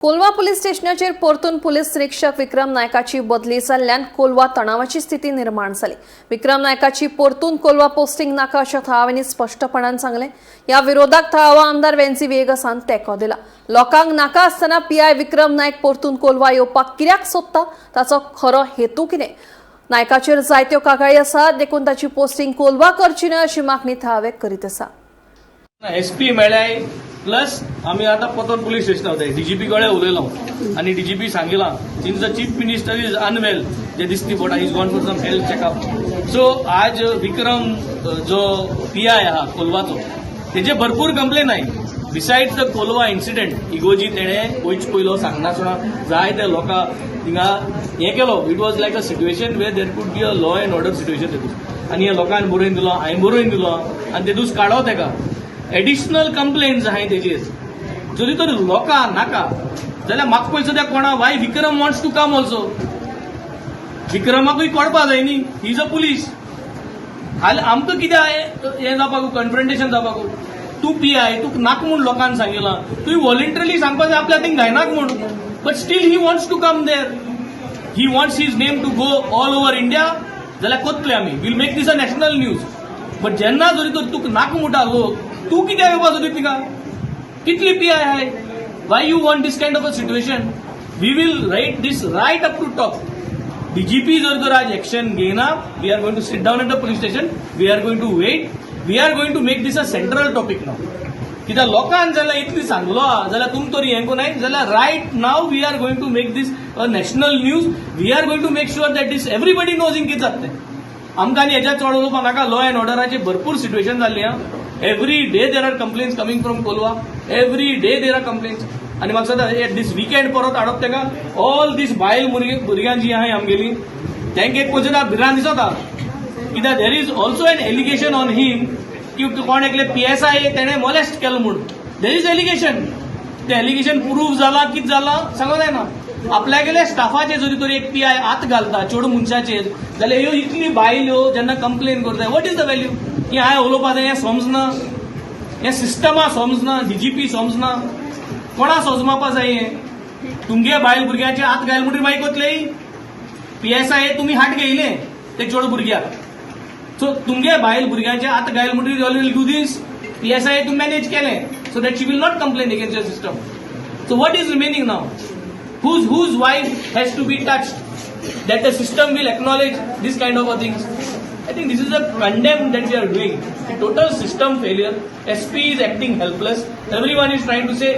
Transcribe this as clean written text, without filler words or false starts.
Colva police स्टेशनाचेर परतून police निरीक्षक विक्रम नायकाची बदली जाल्ल्यान कोलवा तणावाची स्थिती निर्माण जाली. विक्रम नायकाची परतून कोलवा पोस्टिंग नाका अशें थळाव्यांनी स्पश्टपणान सांगलें. ह्या विरोधाक थळावो आमदार वेन्सी व्हिएगसान तेंको दिला. लोकांक नाका आसतना पीआय विक्रम नायक परतून कोलवा येवपाक कित्याक सोदता, ताचो खरो हेतू कितें? नायकाचेर जायत्यो कागाळी आसात, देखून ताची पोस्टिंग कोलवा करची न्हय अशी मागणी थळावे करीत आसा. एसपी मेळ्ळाय, प्लस आमी आतां परतून पुलीस स्टेशनार वताय. डीजीपी कडेन उलयलो आनी डीजीपी सांगिलां, since the chief minister is unwell, जे दिसती पडटा, is gone for some health checkup, so आज विक्रम जो पीआय आहा कोलवाचो, तेजे भरपूर कंप्लेन आहाय. बिसायड्स the Colva incident, इगोजी तेणे वयच पयलो सांगनासतना जायते लोकां थिंगा हें केलो. It was like a situation where there could be a law and order situation तेदूस. आनी हे लोकांनी बरोवन दिलो, हांवें बरोवन दिलो आनी तेदूस काडो तेका. एडिशनल कंप्लेन्स आहाय तेजेर. जरी तर लोकां नाका जाल्यार म्हाका पळय सद्या कोणा, why Vikram wants to come also? विक्रमाकूय कळपा जाय न्ही, he is a police. हाल आमकां कित्याक हें जावपाक, कन्फ्रंटेशन जावपाक? तूं पीआय, तुका नाका म्हूण लोकांक सांगिलां, तुवें व्हॉलेंटरली सांगपा जाय आपल्या थिंग घायनाक म्हूण, but still he wants to come there. He wants his name to go all over India जाल्यार कोतले आमी, we'll make this a national news. But जेन्ना जरी तर तुका नाका म्हणटा लोक, तूं कित्याक येवपा सोदी थिंगा? कितली पीआय आहाय? Why you want this kind of a situation? We will write this right up to top. DGP जर तर आज एक्शन घेयना, we are going to sit down at the police station, we are going to wait, we are going to make this a central topic now. कित्याक लोकांक जाल्यार इतली सांगलो आहा, जाल्यार तुम तरी हें कोनाय जाल्यार right now we are going to make this a national news. We are going to make sure that this everybody knows in कितें जाता तें. आमकां आनी हेज्या चड उलोवपाक नाका. लॉ अँड ऑर्डराचे भरपूर सिट्युएशन जाल्ली आहा. Every day there are complaints coming from Colva. Every day there are complaints. आनी म्हाका दिसता दीस विकेंड परत हाडप ताका. ऑल दीस बायल भुरग्यां जी आहाय आमगेली, तांकां एक पळय भिरांत दिसता, कित्याक there is also an allegation on him की कोण एकले पीएसआय तेणे मोलेस्ट केलो म्हूण. There is allegation. ते एलिगेशन प्रूव्ह जाला, कितें जाला, सांगो जायना. आपल्यागेले स्टाफाचेर जरी तर एक पीआय हात घालता चेडूं मनशाचेर जाल्यार ह्यो इतली बायल्यो जेन्ना कंप्लेन करता, what is the value? ही हांवें उलोवपा जाय. हें समजना, हें सिस्टमा समजना, डीजीपी समजना, कोणा समजपा जाय हें? तुमगे बायल भुरग्यांचे हात घायल म्हणटकीर मागीर कोतले पीएसआय तुमी हात घेयले ते चेडूं भुरग्याक. सो तुमगे बायल भुरग्यांचे हात घायल म्हणटकीर you will do this? PSI तूं मॅनेज केलें so that she will not complain against your system. So what is remaining now? Whose wife has to be touched that the system will acknowledge this kind of a things? I think this is a condemn that we are doing. The total system failure. SP is acting helpless. Everyone is trying to say